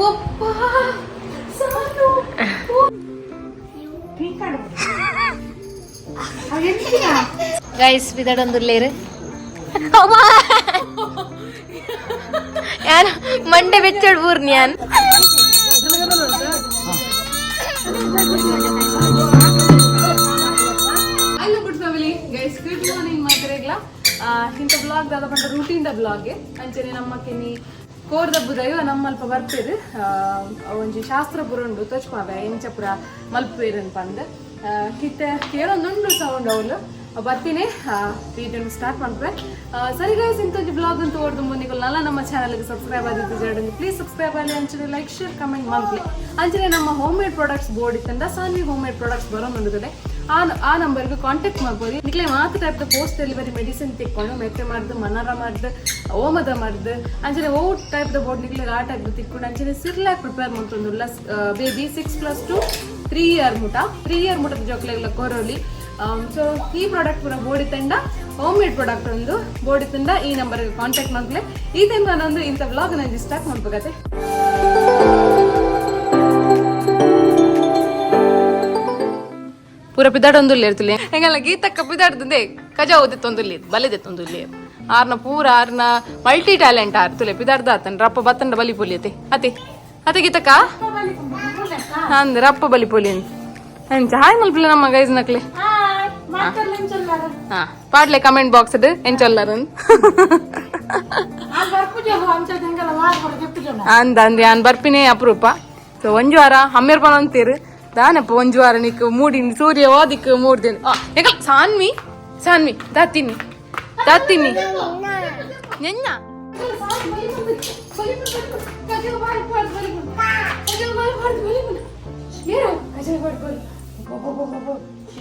ಒಪ್ಪ ಸಾನು. ಗೈಸ್, ಬಿದಡೊಂದುಲ್ಲೇರು. ಯಾನ್ ಮಂಡೆ ಬೆಚ್ಚಡ್ ಬೂರ್ನಿ ಯಾನ್. Hello good family, guys, good morning ಮಾತ್ರೆಗ್ಲ. ಇಂಥ ಬ್ಲಾಗ್ ದಾದ ಪಂಡ ರೂಟೀನ್ ದ ಬ್ಲಾಗ್. ಅಂಚನೆ ನಮ್ಮ ಕೆನಿ ಕೋರ್ದಬ್ಬು ದೈವ ನಮ್ಮಲ್ಪ ಬರ್ಪೇರು. ಒಂಜಿ ಶಾಸ್ತ್ರ ಪುರ ಉಂಡು, ತೋಚ್ಪಾವೆ ಎಂಚ ಪುರ ಮಲ್ಪೇರು ಪಂದ್. ಇತ್ತೆ ಕೇಳೊಂದುಂಡು ಸೌಂಡ್ ಅವಳು. ಬರ್ತೀನಿ, ವಿಡಿಯೋ ಸ್ಟಾರ್ಟ್ ಮಾಡ್ಪೆ. ಸರಿ ಗೈಸ್, ಇಂತೊಂಜಿ ಬ್ಲಾಗ್ ಅಂತ ಓಡ್ದು ಮುಂದಿಗೆ ನಲ್ಲ ನಮ್ಮ ಚಾನಲ್ಗೆ ಸಬ್ಸ್ಕ್ರೈಬ್ ಆಗಿದ್ದು ಪ್ಲೀಸ್ ಸಬ್ಸ್ಕ್ರೈಬ್ ಆಗಲಿ. ಅಂಚನೆ ಲೈಕ್, ಶೇರ್, ಕಮೆಂಟ್ ಮಾಡ್ಲಿ. ಅಂಚನೆ ನಮ್ಮ ಹೋಮ್ ಮೇಡ್ ಪ್ರಾಡಕ್ಟ್ಸ್ ಬೋರ್ಡ್ ಇತ್ತಂದ ಸಾನ್ವಿ ಹೋಮ್ ಮೇಡ್ ಪ್ರಾಡಕ್ಟ್ಸ್ ಬರೋನುಂಡುತ್ತದೆ. ಆ ಆ ನಂಬರ್ಗೆ ಕಾಂಟ್ಯಾಕ್ಟ್ ಮಾಡ್ಬೋದು. ನಿಕ್ಲೆ ಮಾತು ಟೈಪ್ ಪೋಸ್ಟ್ ಡೆಲಿವರಿ ಮೆಡಿಸಿನ್ ತಿಕ್ಕೊಂಡು, ಮೆತ್ತೆ ಮಾಡ್ದು, ಮನರ ಮಾಡ್ದು, ಓಮದ ಮಾಡ್ದು, ಅಂಚನೆ ಓ ಟೈಪ್ the board ನಿಕ್ಲೆ ಆ ಟೈಪ್ ತಿಕ್ಕೊಂಡು. ಅಂಚನೆ ಸಿರ್ಲಾಕ್ ಪ್ರಿಪೇರ್ ಮಾಡ್ತೊಂದುಲ್ಲ ಬೇಬಿ 6 + 2 3 ಇಯರ್ ಮುಟ, 3 ಇಯರ್ ಮುಟದ ಜೋಕ್ಲೆಗ್ಲ ಕೊರೋಲಿ. ಸೊ ಈ ಪ್ರಾಡಕ್ಟ್ ಪೂರ ಬೋಡಿ ತಂಡ, ಹೋಮ್ ಮೇಡ್ ಪ್ರಾಡಕ್ಟ್ ಒಂದು ಬೋಡಿ ತಂಡ ಈ ನಂಬರ್ಗೆ ಕಾಂಟ್ಯಾಕ್ಟ್ ಮಾಡ್ಲೆ. ಈ ಟೈಮ್ ನಾನೊಂದು ಇಂಥ ವ್ಲಾಗ್ ನಾನು ಸ್ಟಾರ್ಟ್ ಮಾಡ್ಬೇಕಾಗತ್ತೆ. ಪೂರ ಪಿದಾಡೊಂದುಲ್ಲ ಇರ್ತಲೆ. ಹೆಂಗಲ್ಲ ಗೀತಕ್ಕ ಪಿದಾಡ್ದಂದೆ ಕಜ ಓದಿತ್ತೊಂದುಲ್ಲಿ ಬಲೆದೆತ್ತೊಂದುಲ್ಲಿ. ಆರ್ನ ಪೂರ ಆರ್ನ ಮಲ್ಟಿ ಟ್ಯಾಲೆಂಟ್ ಆರ್. ತುಲೆ ಪಿದಾಡ್ದ ಆತನ್ ರಪ್ಪ ಬತ್ತಂಡ ಬಲಿ ಪೊಲಿಯತೆ. ಅತೆ ಅತೆ ಗೀತಕ್ಕ ಅಂದ್ ರಪ್ಪ ಬಲಿ ಪೊಲಿ ಅಂಚ. ಹಾಯ್ ಮಲ್ಪಿಲ್ಲ ನಮ್ಮ ಗೈಸ್ ನಕ್ಲೆ. ಹಾ, ಪಾಡ್ಲೆ ಕಮೆಂಟ್ ಬಾಕ್ಸ್ ಎಂಚೊಲ್ಲರ್ ಅಂದ ಅಂದ್. ಯಾನ್ ಬರ್ಪಿನೇ ಅಪರೂಪ. ಸೊ ಒಂಜು ವಾರ ಹಮ್ಮಿರ್ ಪನ ಅಂತೀರು ದಾನಪ್ಪ. ಒಂಜು ವಾರ ನಿಕ್ ಮೂಡಿ ಸೂರ್ಯ ಓದಿಕ್ ಮೂಡ್ದೇನು. ಎಂಕಲ್ ಸಾನ್ವಿ, ಸಾನ್ವಿ ದಾತಿನಿ ದಾತಿನಿ ನೆನ್ನ.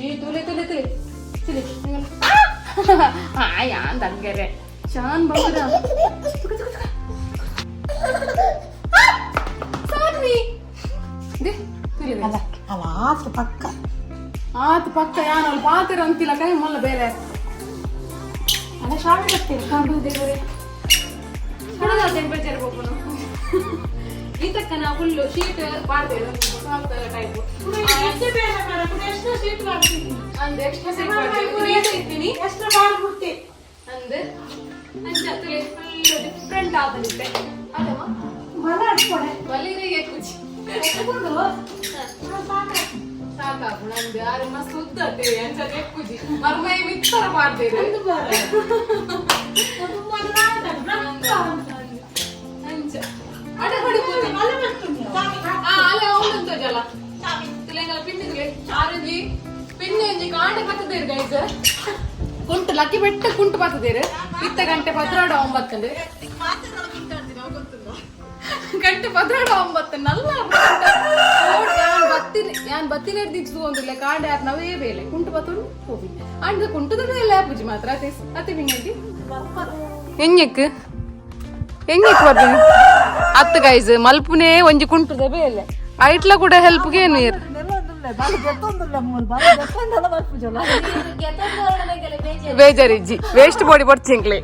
ತುಲೆ ತುಲೆ ತುಲೆ ತುಲೆ. ಯಾನ್ ತಂಗೆರೆ ಶಾನ್ ಬಂಗುರ. ಸಾನ್ವಿ ದೆ ತುಲೆ. ಅಲ್ಲ ಅಲ್ಲ, ಆತು ಪಕ್ಕ. ಆತು ಪಕ್ಕ. ಯಾನ್ ಅಲ್ಲಿ ಪಾತಿರ ಅಂತಿಲ್ಲ, ಕೈ ಮೊಲ್ಲ ಬೇರೆ. ಅಲ್ಲ, ಶಾಲೆ ಬರ್ತೀರಿ. ಕಾಂಬು ದೇವರೇ, ಟೆಂಪರೇಚರ್ ಹೋಗೋಣ. ಈತಕ್ಕ ನಾ ಫುಲ್ ಶೀಟ್ ಪಾಡ್ತೇವೆ ಟೈಪ್. ಎಷ್ಟು ಬೇಡ ಮೇಡಮ್, ಎಷ್ಟು ಶೀಟ್ ಮಾಡ್ತೀನಿ. ಅಂದ್ ಎಕ್ಸ್ಟ್ರಾ ಶೀಟ್ ಇತ್ತೀನಿ. ಎಷ್ಟು ಮಾಡ್ಬಿಡ್ತಿ. ಅಂದ್ ಅಂಚ ತುಲೆ ಫುಲ್ ಡಿಫ್ರೆಂಟ್ ಆತನಿತ್ತೆ ಅದಮ್ಮ. ಬಲ ಅಡ್ಕೊಡೆ. ಬಲಿರಿಗೆ ಕುಚಿ. ಎತ್ಕೊಂಡು ಸಾಕಾಪು ನಂದು. ಆರು ಮಸ್ತ್ ಉದ್ದತೆ ಅಂಚ ಕುಜಿ ಮರ್ಮೈ ಮಿತ್ತರ ಪಾಡ್ತೇವೆ. ಅಂಚ ಅಡೆ ಬಡಿ ಪೂತಿ. ಆ ಅಲ್ಲ, ಉಂಟು ಜಲ ತುಲೆಂಗಲ ಪಿನ್ನಿ ತುಲೆ. ಆರೆಂಜಿ ಪಿನ್ನಿ ಒಂಜಿ ಕಾಂಡೆ ಬತ್ತದೇರು ಗೈಸ್. ಕುಂಟು ಲಕ್ಕಿ ಬೆಟ್ಟ ಕುಂಟು ಬತ್ತದೇರು. ಇತ್ತ ಗಂಟೆ 12:09. ಗಂಟೆ 12:09 ನಲ್ಲ. ಯಾನ್ ಬತ್ತಿನ, ಯಾನ್ ಬತ್ತಿನ ಹಿಡ್ದಿತ್ತು ಒಂದುಲ್ಲ. ಕಾಂಡೆ ಯಾರು ನವೇ ಬೇಲೆ ಕುಂಟು ಬತ್ತುಂಡು ಹೋಗಿ ಅಂಡ್ ಕುಂಟುದ ಬೇಲೆ ಪೂಜಿ ಮಾತ್ರ. ಅತೆ ಅತೆ ಪಿಂಗಂಟಿ ಎಂಜಕ್ ಎಂಜಕ್ ಬರ್ತೀನಿ ಅತ್ತು ಗೈಸ್. ಮಲ್ಪುನೇ ಒಂಜಿ ಕುಂಟುದ ಬೇಲೆ ಐಟ್ಲ ಕೂಡ ಹೆಲ್ಪ್ಗೆ ಏನು ಇರ್. ಬೇಜಾರಿಜ್ಜಿ, ವೇಸ್ಟ್ ಬಾಡಿ ಬರ್ಚಿಂಕ್ಲೆ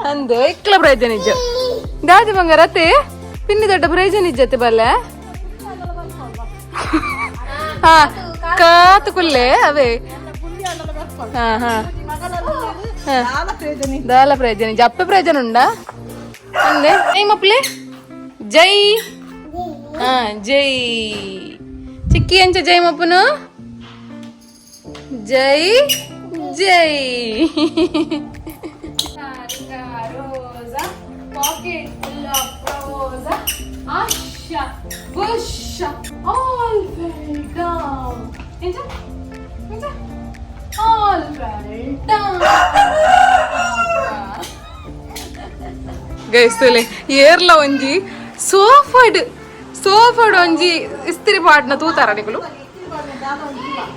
ಅಂದ್ ಎಕ್ಲ ಪ್ರಯೋಜನ ಇಜ್ಜ ದಾದಿ ಬಂಗಾರ. ಅತ್ತೆ ಪಿನ್ನಿ ದೊಡ್ಡ ಪ್ರಯೋಜನ ಇಜ್ಜತ್ತೆ ಬಲ್ಲೆ. ಹಾ, ಕಾತು ಕುಲ್ಲೆ ಅವೇ. ಹಾ ಹಾ, ದಾಲ ಪ್ರಯೋಜನ ಇಜ್ಜ. ಅಪ್ಪೆ ಪ್ರಯೋಜನ ಉಂಡಾ ಅಂದೆ. ಜೈ ಮಪ್ಲೆ, ಜೈ. ಹಾ, ಜೈ ಚಿಕ್ಕಿ ಅಂಚ. ಜೈ ಮಪ್ಪನು, ಜೈ ಜೈ. ರೋಜಾ ಪಾಕೆಟ್ ಫುಲ್ ಆಫ್ ರೋಜಾ, ಆಶಾ ಬುಷ ಆಲ್ ಫೆಲ್ ಡೌನ್. ಎಂಚ ಎಂಚ ಆಲ್ ಫೆಲ್ ಡೌನ್. ಗೈಸ್, ತುಲೆ ಏರ್ಲ ಒಂಜಿ ಸೋಫಡ್ ಸೋಫಡ್ ಒಂಜಿ ಇಸ್ತ್ರಿ ಪಾಡ್ನ ತೂತಾರ ನಿಕುಲು.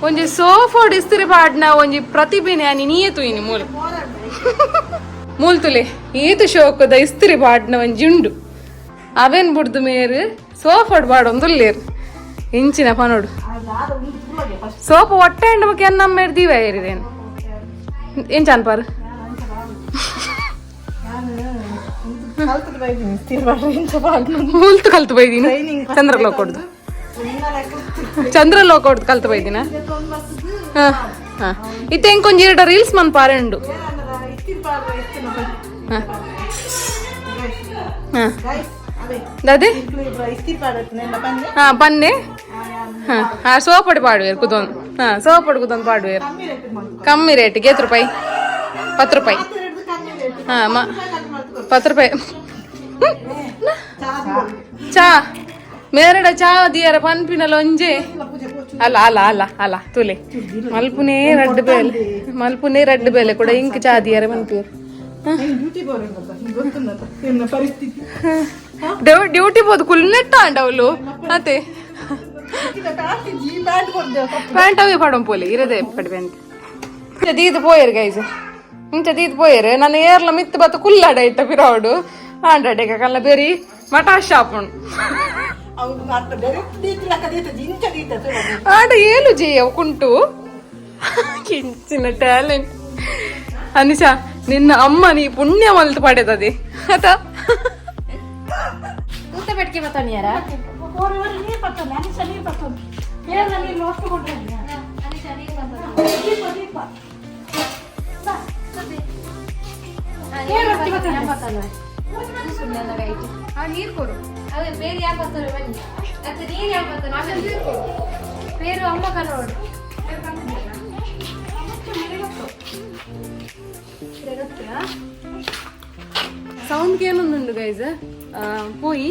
ಒಂಜಿ ಸೋಫೋಡ್ ಇಸ್ತ್ರಿ ಪಾಡ್ನ ಒಂಜಿ ಪ್ರತಿಭೆನೆ ಅನಿ ನೀಯೇ ತೂಯಿನಿ. ಮೂಲ ಮೂಲ್ ತುಲೆ, ಏತು ಶೋಕದ ಇಸ್ತ್ರಿ ಪಾಡ್ನ ಒಂಜಿ ಉಂಡು. ಅವೇನ್ ಬುಡ್ದು ಮೇರು ಸೋಫಡ್ ಪಾಡೊಂದುಲ್ಲೇರು. ಇಂಚಿನ ಪನೋಡು ಸೋಪ್ ಒಟ್ಟೆ ಉಂಡು. ಬೊಕ ಎನ್ನ ದೀವ ಏರಿದೇನು ಎಂಚ ಅನ್ಪಾರು. ಮೂಲ್ತು ಕಲ್ತು ಬೈದಿನ ಚಂದ್ರಲೋಕ ಹೊಡ್ದು ಚಂದ್ರಲೋಕ ಹೊಡ್ದು ಕಲ್ತು ಬೈದಿನ. ಹಾ ಹಾ, ಇತ್ತೆ ಇಂಕೊಂಜಿ ಎರಡು ರೀಲ್ಸ್ ಮನ್ ಪಾರೆ ಉಂಡು. ಹಾ ಹಾ, ದಾದೆ ಹಾ ಪನ್ನೆ. ಹಾ ಹಾ, ಸೋಪಡಿ ಪಾಡುವೇರು ಕುದೊಂದು. ಹಾ, ಸೋಪಡಿ ಕುದೊಂದು ಪಾಡುವೇರು. ಕಮ್ಮಿ ರೇಟ್ ಏತ್ ರೂಪಾಯಿ? 10 ರೂಪಾಯಿ. ಹಾ, ಮ 10 ರೂಪಾಯಿ ಚಾ. ಮೇರಡ ಚಾ ದಿಯರ ಪನ್ಪಿನಲ್ಲ ಒಂಜೆ. ಅಲ್ಲ ಅಲ್ಲ ಅಲ್ಲ ಅಲ್ಲ, ತುಲೆ ಮಲ್ಪುನೇ ರಡ್ಡು ಬೇಲೆ, ಮಲ್ಪುನೇ ರಡ್ಡು ಬೇಲೆ ಕೂಡ ಇಂಕ್ ಚಾ ದಿಯರ ಪನ್ಪಿಯರು. ಡ್ಯೂಟಿ ಬೋದು ಕುಲ್ನೆಟ್ಟ ಅಂಡವಲು ಅತೆ ಪ್ಯಾಂಟ್ ಅವೇ ಪಾಡಂ ಪೋಲೆ ಇರದೆ ಪಡಿ ಪ್ಯಾಂಟ್ ದೀದ್ ಪೋಯರ್ ಗೈಸ್. ಇಂಚ ದೀದ್ ಪೋಯರ್ ನನ್ನ ಏರ್ಲ ಮಿತ್ತು ಬತ್ತ ಕುಲ್ಲಾಡ ಇಟ್ಟ ಪಿರಾವಡು ಆಂಡಡೆ ಕಲ್ಲ ಬೇರಿ ಮಟಾ ಶಾಪುಂಡು ಆಡ ಏಲು ಜೇಯ ಕುಂಟು ಕಿಂಚಿನ ಟ್ಯಾಲೆಂಟ್. ಅನಿಶಾ, ನಿನ್ನ ಅಮ್ಮ ನೀ ಪುಣ್ಯ ಮಲ್ತು ಪಡೆದದೆ ಅತ. ತೂತ ಪೆಟ್ಕೆ ಬತ್ತೋನಿಯಾರ? ನೀರು ಬರ್ತದೆ ಅನಿಶ, ನೀರು ಬರ್ತದೆ. ಏನ ನೀರು ಅಷ್ಟು ಕೊಡ್ರಿ. ದೀಪ ದೀಪ. ನೀರು ಕೊಡು. ಅದೇ ಬೇರೆ ಯಾಕೆ ಬರ್ತಾರೆ ಬನ್ನಿ. ಮತ್ತೆ ನೀರು ಯಾಕೆ ಬರ್ತಾರೆ? ಬೇರೆ ಅಮ್ಮ ಕನ್ನೋಡು. ಸೌಂಡ್ ಏನೊಂದುಂಡು ಗೈಸ್. ಪೋಯಿ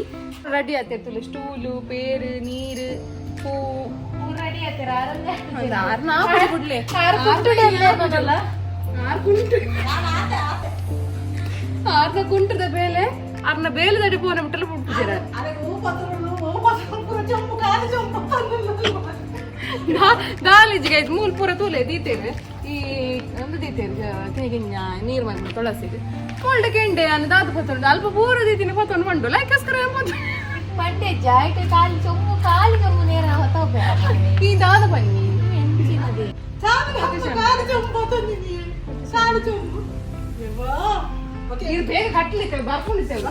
ರೆಡಿ ಆತಿರ್ತಲ್ಲ, ಸ್ಟೂಲು, ಪೇರು, ನೀರು, ಪೂ. ರೆಡಿ ಆಗ್ತೀರಾ? ಒಂದು ಆರು ನಾಲ್ಕು ಬಿಡ್ಲೆ. ಆರು ಕುಂಟು. ಆರು ಕುಂಟು, ಆರ್ನ ಕುಂಟದ ಬೇಲೆ, ಆರ್ನ ಬೇಲೆ ದಡಿ ಪೋನ ಬಿಟ್ಟಲ್ಲ ಬಿಟ್ಟಿದ್ದೀರ. ದಾಲಿಜಿ ಗೈಸ್, ಮೂಲ್ ಪೂರ ತೂಲೆ ದೀತೇವೆ. ಈ ಒಂದು ದೀತೇವೆ ಕಿಂಜ ನೀರು ಮಂದಿ ತುಳಸಿಗೆ ಕೋಲ್ಡ್ ಕೆಂಡೆ ಅನ್ನ ದಾದು ಪತ್ತೊಂಡು ಅಲ್ಪ ಪೂರ ದೀತಿನ ಪತ್ತೊಂಡು ಮಂಡು ಲೈಕಸ್ಕರ. ಮಂಡೆ ಜಾಯ್ಟ್ ಕಾಲಿ ಚೊಂಬು, ಕಾಲಿ ಚೊಂಬು ನೇರ ಹೊತ್ತ. ಈ ದಾದ ಬನ್ನಿ. ನೀರು ಬೇಗ ಕಟ್ಟಲಿಕ್ಕೆ ಬರ್ಕೊಂಡಿದ್ದೇವೆ.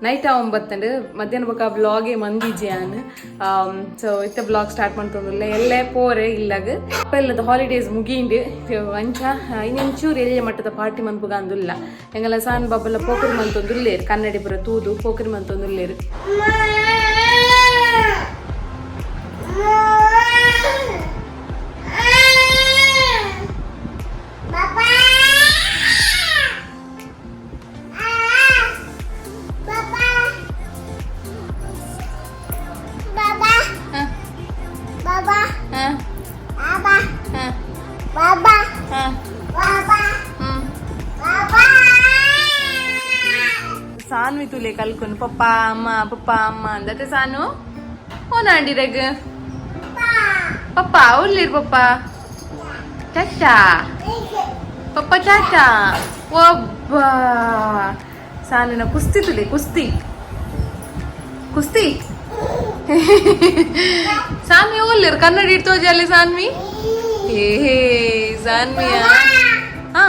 ನೈಟ್ 9 ಮಧ್ಯಾಹ್ನ ಬೊಕ ಬ್ಲಾಗೇ ಮಂದಿಜಿಯಾನ್. ಸೊ ಇತ್ತೆ ಬ್ಲಾಗ್ ಸ್ಟಾರ್ಟ್ ಮಾಡ್ತಂದಿಲ್ಲ. ಎಲ್ಲೇ ಪೋರೆ ಇಲ್ಲಾಗ ಎಲ್ಲದ ಹಾಲಿಡೇಸ್ ಮುಗೀಂಡು ಅಂಚ ಇನ್ನೊಂಚೂರು ಎಲ್ಲಿಯ ಮಟ್ಟದ ಪಾರ್ಟಿ ಮನ್ಪುಗ ಅಂದುಲ್ಲ. ಎಂಗಲ ಸಾನ್ ಬಾಬಲ್ಲ ಪೋಕರಿ ಮಂತೊಂದುಲ್ಲೇರು, ಕನ್ನಡಿ ಪುರ ತೂದು ಪೋಕರಿ ಮಂತೊಂದುಲ್ಲೇರು. ಸಾನ್ವಿ ತುಲೆ ಕಲ್ಕೊಂಡು ಪಪ್ಪ ಅಮ್ಮ ಪಪ್ಪ ಅಮ್ಮ ಅಂದತೆ. ಸಾನು ಓನಾಂಡಿ ರೆಗ್ papa ಉಲ್ಲಿರ್ papa Chacha papa Chacha ಒಬ್ಬ ಸಾನಿನ ಕುಸ್ತಿ ತುಲೆ, ಕುಸ್ತಿ ಕುಸ್ತಿ. ಸಾನ್ವಿ ಓಲ್ಲಿರ್ ಕನ್ನಡಿ ಇಡ್ತೋಜಲ್ಲಿ ಸಾನ್ವಿ. ಏ ಸಾನ್ವಿಯಾ? ಹಾ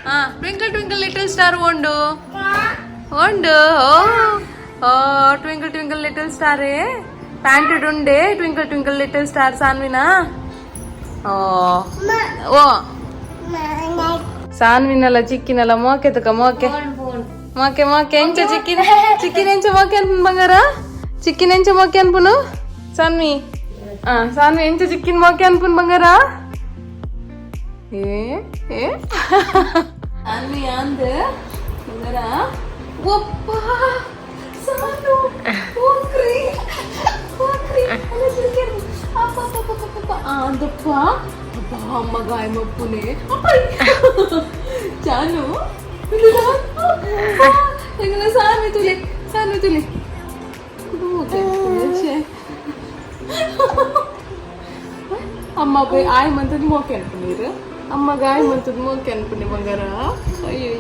ಹಾ, ಟ್ವಿಂಕಲ್ ಟ್ವಿಂಕಲ್ ಲಿಟಲ್ ಸ್ಟಾರ್ ಓಂಡು ಓಂಡು. ಓ ಓ, twinkle twinkle little star. Pant ಉಂಡೆ. ಟ್ವಿಂಕಲ್ ಟ್ವಿಂಕಲ್ ಲಿಟಲ್ ಸ್ಟಾರ್ ಸಾನ್ವಿನಾ? ಓ ಓ, ಸಾನ್ವಿನಲ್ಲ ಚಿಕ್ಕಿನಲ್ಲ ಮೋಕೆ ತುಕ ಮೋಕೆ. ಫೋನ್. ಮೋಕೆ ಮೋಕೆ ಎಂಚ ಚಿಕ್ಕಿನ? ಚಿಕ್ಕಿನ ಎಂಚ ಮೋಕೆ ಅನ್ಪುನ್ ಬಂಗಾರ? ಚಿಕ್ಕಿನ ಎಂಚ ಮೋಕೆ ಅನ್ಪುನು ಸಾನ್ವಿ? ಆ ಸಾನ್ವಿ, ಎಂಚ ಚಿಕ್ಕಿನ ಮೋಕೆ ಅನ್ಪುನ್ ಬಂಗಾರ? ಏ ಏ ಸಾನ್ವಿ ಅಂದ ಬಂಗಾರ. ಒಪ್ಪ ಸಾನು ಹೋಕ್ರಿ ಹೋಕ್ರಿ. ಅಪ್ಪ ಅಪ್ಪ ಅಪ್ಪ ಅಪ್ಪ ಅಂದಪ್ಪ ಅಪ್ಪ ಅಮ್ಮ ಗಾಯ ಮಪ್ಪುನೆ ಚಾನು. ಎಂಗಲ ಸಾನ್ವಿ ತುಲೆ, ಸಾನ್ವಿ ತುಲೆ. ಅಮ್ಮ పోయి ಆಯ್ ಮಂತದ ಮೋಕೆ ಅನ್ಕೊಂಡಿರು. ಅಮ್ಮ ಗಾಯ ಮಂತದ ಮೋಕೆ ಅನ್ಕೊಂಡೆ ಬಂಗಾರ. ಅಯ್ಯೋ.